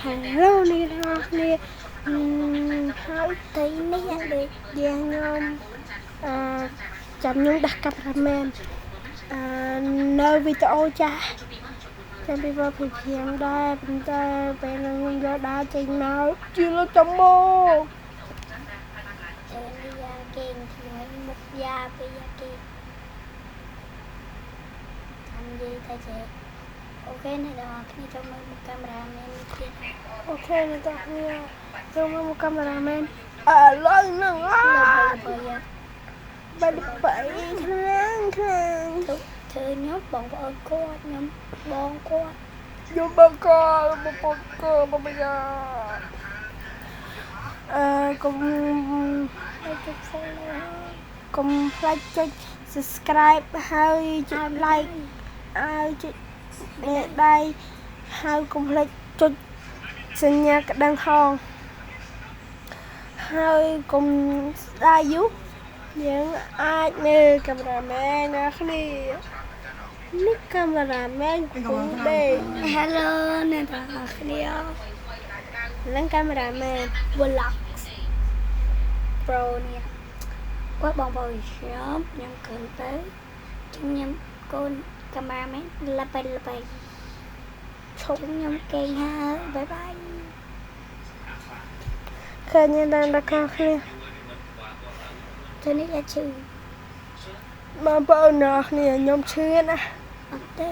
Hello អ្នកទាំងអស់គ្នាហើយ ទីនេះយ៉ាងដូច យ៉ាងខ្ញុំអឺចាំខ្ញុំដាក់កាមេរ៉ាមែននៅវីដេអូចាស់ចាំ2025ដែរប៉ុន្តែពេលហ្នឹងខ្ញុំយកដើរចេញមកជឿលើចំមក ទៅនេះយ៉ាគេងថ្ងៃមុខយ៉ាពេលយ៉ាគេចាំនិយាយតែចេះ OK អ្នកទាំងអស់គ្នាចូលមើលមុខកាមេរ៉ាមែនទៀត OK អ្នកទាំងអស់គ្នាចូលមើលមុខកាមេរ៉ាមែនឥឡូវហ្នឹងអ លើបើយ៉ា បើបើខ្លាំងខ្លាំង ធ្វើខ្ញុំបងប្អូនគាត់ខ្ញុំបងគាត់ ខ្ញុំបងកបងប្អូនកបងយ៉ាកុំ ឲ្យចុច follow កុំភ្លេចចុច subscribe ហើយចុច like ហើយចុចមេដៃហើយកុំភ្លេចចុចសញ្ញាកណ្ដឹងហងហើយកុំស្ដាយយូរយើងអាចមើលកាមេរ៉ាមែនអ្នកគ្នានេះកាមេរ៉ាមែនកំពុងដេក Hello អ្នកទាំងអស់គ្នា នឹងកាមេរ៉ាមែន Vlog Pro នេះគាត់បងប្អូនខ្ញុំខ្ញុំកើទៅខ្ញុំកូនកាមេរ៉ាមែនល្បីល្បី ឈប់ ខ្ញុំគេងហើយ bye bye ឃើញដល់ដល់គ្នា ទៅនេះយ៉ាឈឺ បងប្អូនអ្នកគ្នាខ្ញុំឈឺណាស់ អត់ទេ